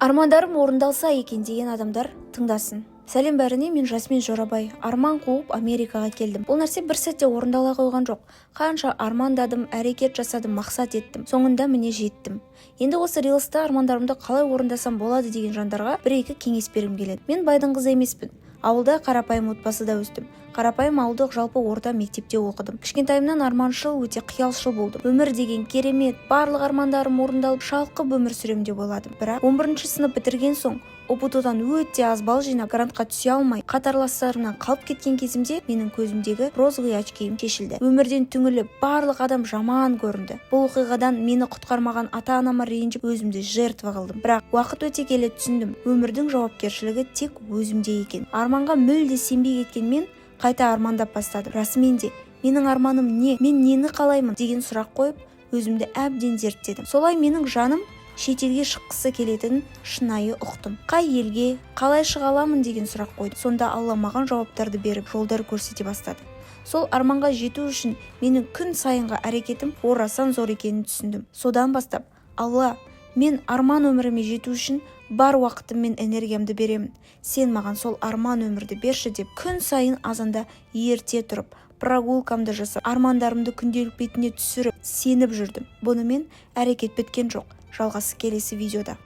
Армандарым орындалса екен деген адамдар тыңдасын. Сәлем бәріне! Мен Жасмин Жорабай. Арман қуып, Америкаға келдім. Бұл нәрсе бір сәтте орындала қойған жоқ. Қанша армандадым, әрекет жасадым, мақсат еттім, соңында, міне, жеттім. Енді осы рилста армандарымды қалай орындасам болады деген жандарға бір екі кеңес бергім келеді. Мен байдың қызы емеспін. Ауылда, қарапайым отбасыда өстім. Қарапайым ауылдық жалпы орта мектепте оқыдым. Кішкентайымнан арманшыл, өте қиялшыл болдым. Өмір деген керемет, барлық армандарым орындалып, шалқып өмір сүремін деп ойладым. Бірақ 11 сынып бітірген соң ҰБТ дан өте аз балл жинап, грантқа түсе алмай, қатарластарымнан қалып кеткен кезімде менің көзімдегі розовый очки ім шешілді. Өмірден түңіліп, барлық адам жаман көрінді. Бұл оқиғадан мені құтқармаған ата анама ренжіп, өзімді жертва қылдым. Бірақ уақыт өте келе түсіндім: өмірдің жауапкершілігі тек өзімде екен. Арманға мүлде сенбей кеткен мен қайта армандап бастадым. Расымен де, менің арманым не, мен нені қалаймын деген сұрақ қойып, өзімді әбден зерттедім. Солай менің жаным шетелге шыққысы келетінін шынайы ұқтым. Қай елге, қалай шыға аламын деген сұрақ қойдым. Сонда Алла маған жауаптарды беріп, жолдар көрсете бастады. Сол арманға жету үшін менің күн сайынғы әрекетім орасан зор екенін түсіндім. Содан бастап: «Алла, мен арман өміріме жету үшін бар уақытым мен энергиямды беремін, сен маған сол арман өмірді берші», — деп күн сайын азанда ерте тұрып, прогулка мды жасап, армандарымды күнделік бетіне түсіріп, сеніп жүрдім. Бұнымен әрекет біткен жоқ, жалғасы келесі видеода.